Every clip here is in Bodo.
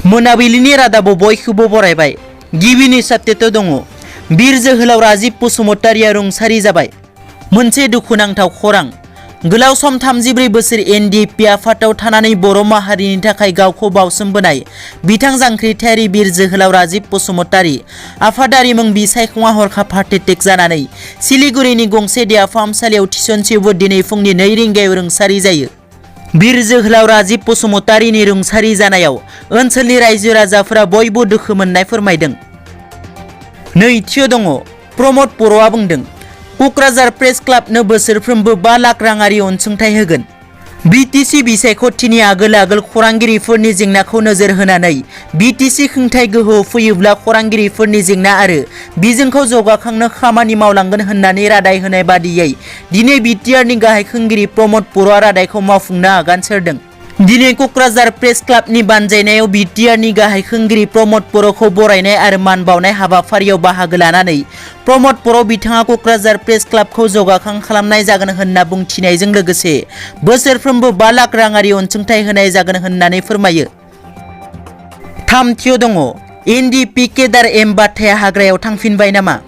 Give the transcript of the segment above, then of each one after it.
मोनाबिलिनि रादाबाव बयखौबो बरायबाय। गिबिनि साप्तेटआव दङ बिर जोहोलाव राजिब बसुमतारिया रुंसारि जाबाय। मोनसे दुखुनांथाव खौरां। गोलाव सम 34 बोसोर एनडिएफबि आफादाव थानानै बर' माहारिनि थाखाय गावखौ बावसोमबोनाय बिथां जांख्रिथायारि बिर जोहोलाव राजिब बसुमतारि आफादारि मुं बिसायख'ना हरखाब हार्ट एटेक जानानै सिलिगुरिनि गंसे देहा फाहामसालियाव थिसनसेयावबो दिनै फुंनि 2 रिंगायाव रुंसारि जायो। बिर जोहोलाव राजिब बसुमतारिनि रुंसारि जानायाव ओनसोलनि रायजो राजाफोरा बयबो दुखु मोननाय फोरमायदों। नैथियाव दङ प्रमद बर'आ बुंदों क'क्राझार प्रेस क्लाबनो बोसोरफ्रोमबो 5 लाख राङारि अनसुंथाइ होगोन। बिटिसि बिसायख'थिनि आगोल खौरांगिरिफोरनि जेंनाखौ नोजोर होनानै बिटिसि खुंथाय गोहोआव फैयोब्ला खौरांगिरिफोरनि जेंना आरो बिजोंखौ जौगाखांनो खामानि मावलांगोन होननानै रादाय होनाय बादियै दिनै बिटिआरनि गाहाय खुंगिरि प्रमद बर'आ रादायखौ मावफुंनो आगान सुरदों। दिनै क'क्राझार प्रेस क्लाबनि बानजायनायाव बिटिआरनि गाहाय खुंगिरि प्रमद बर'खौ बरायनाय आरो मान बावनाय हाबाफारियाव बाहागो लानानै प्रमद बर' बिथाङा क'क्राझार प्रेस क्लाबखौ जौगाखां खालामनाय जागोन होनना बुंथिनायजों लोगोसे बोसोरफ्रोमबो 5 लाख राङारि अनसुंथाइ होनाय जागोन होननानै फोरमायो। थामथियाव दङ एनडिएफबि केदार एम बाथाया हाग्रायाव थांफिनबाय नामा?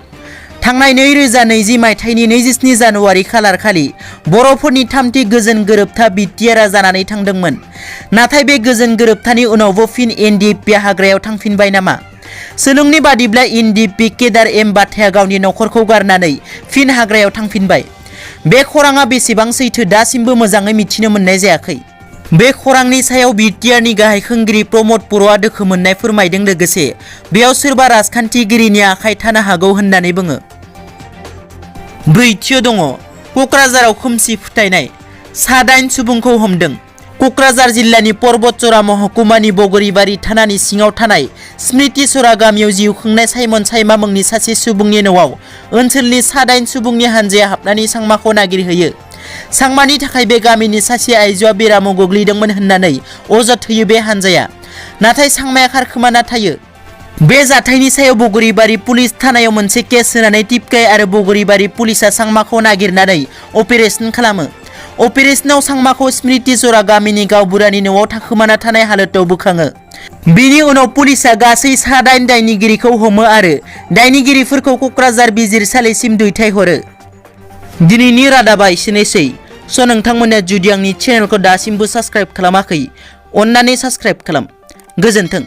थांनाय 2020 मायथाइनि 27 जानुवारि खालार खालि बर'फोरनि थामथि गोजोन गोरोबथा बिटिआरआ जानानै थांदोंमोन। नाथाय बे गोजोन गोरोबथानि उनावबो फिन एनडिएफबि हाग्रायाव थांफिनबाय नामा? सोलोंनि बादिब्ला एनडिएफबि केदार एम बाथाया गावनि नखरखौ गारनानै फिन हाग्रायाव थांफिनबाय। बे खौराङा बेसेबां सैथो दासिमबो मोजाङै मिथिनो मोननाय जायाखै। बे खौरांनि सायाव बिटिआरनि गाहाय खुंगिरि प्रमद बर'आ दुखु मोननाय फोरमायदों लोगोसे बेयाव सोरबा राजखान्थिगिरिनि आखाइ थानो हागौ होननानै बुङो। ब्रैथियाव दङ क'क्राझाराव खोमसि फोथायनाय 9 सुबुंखौ हमदों। क'क्राझार जिल्लानि पर्बतजरा महकुमानि बगरीबारि थानानि सिङाव थानाय स्मृतिसरा गामियाव जिउ खुंनाय साइमन साइमा मुंनि सासे सुबुंनि न'आव ओनसोलनि 9 सुबुंनि हानजाया हाबनानै सांमाखौ नागिरहैयो। सांमानि थाखाय बे गामिनि सासे आइजोआ बेरामाव गोग्लैदोंमोन होननानै अजद होयो बे हानजाया। नाथाय सांमाया खारखोमाना थायो। बे जाथायनि सायाव बगरीबारि पुलिस थानायाव मोनसे केस होनानै टिपकाय आरो बगरीबारि पुलिसा सांमाखौ नागिरनानै अपारेशन खालामो। अपारेशनाव सांमाखौ स्मृतिजरा गामिनि गावबुरानि न'आव थाखोमाना थानाय हालोदाव बोखाङो। बेनि उनाव पुलिसा गासै 9 दायनिगिरिखौ हमो आरो दायनिगिरिफोरखौ क'क्राझार बिजिरसालिसिम दैथायहरो। दिनैनि रादाबा एसेनोसै। नोंथांमोना जुदि आंनि चेनेलखौ दासिमबो साबस्क्राइब खालामाखै अन्नानै साबस्क्राइब खालाम। गोजोन्थों।